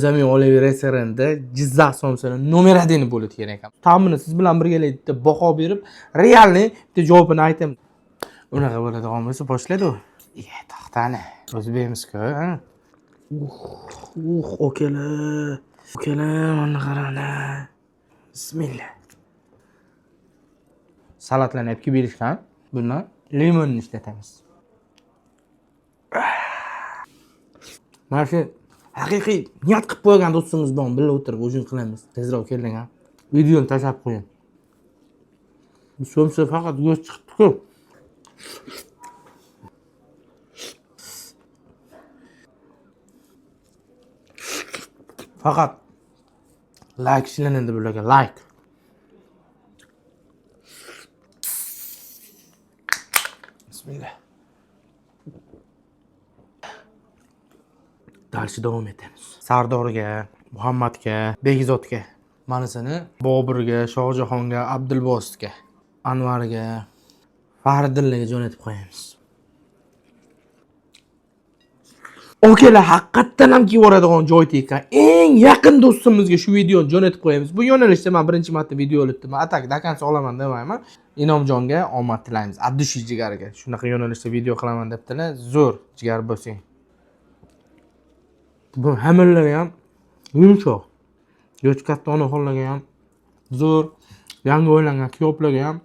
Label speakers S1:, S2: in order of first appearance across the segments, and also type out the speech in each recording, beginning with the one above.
S1: Zamin Oliy restoranda Jizzax somsani nomer 1 bo'ladi kerak ekan. Ta'mini siz bilan birgalikda baho berib, realniy bitta javobini aytamiz. Unaqa bo'ladigan bo'lsa boshlaydi u. Ye, taxtani. O'zbekmiz-ku, ha? Uh, akalar. Akalar, mana qaranglar. Bismillah. Salatlarni olib kelib berishgan. Bundan limonni ishlatamiz. Mana shu haqiqiy niyat qilib qo'ygan do'stingiz bilan birga o'tirib ujun qilamiz. Tezroq keling, ha. Videoni tashlab qo'ying. Bu somsa faqat go'sht chiqibdi-ku. Faqat like ishlanadi bularga, like. Bismillah. Дальше davom etamiz. Sardorga, Muhammadga, Bekzodga, manisini Boburga, Shohjahonga, Abdulbositga, Anvarga, Fahriddinlarga jo'natib qo'yamiz. Okalar haqiqatdan ham kelib yuboradigan joy ekan. Eng yaqin do'stimizga shu videoni jo'natib qo'yamiz. Bu yo'nalishda men birinchi marta video olibdim. Atak до olaman demayman. Inomjonga omad tilaymiz. Abdushi jigariga. Shunaqa yo'nalishda video qilaman debdilar. Zo'r jigar bo'lsang. Bu hamirlari ham yumshoq. Yosh katta onaxonlarga ham zo'r. Yangi o'ylangan kuyovlarga ham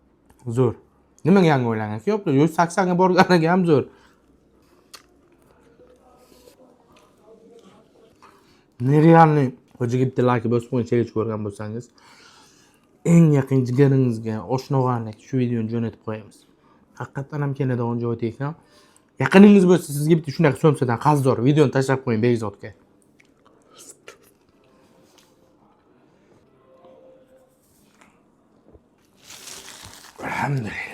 S1: zo'r. Nimaga yangi o'ylangan kuyovlar? Yosh 80 ga borganlarga ham zo'r. Нереальный. Hojiga bitta like bosib qo'ying, challenge ko'rgan bo'lsangiz. Eng yaqin jigaringizga, oshnog'anak shu videoni jo'natib qo'yamiz. Haqiqatdan ham keladigan joyda ekan. Yaqiningiz bo'lsa sizga bitta shunaqa somsadan qarzdor videoni tashlab qo'ying Bekzodga. Alhamdulillah.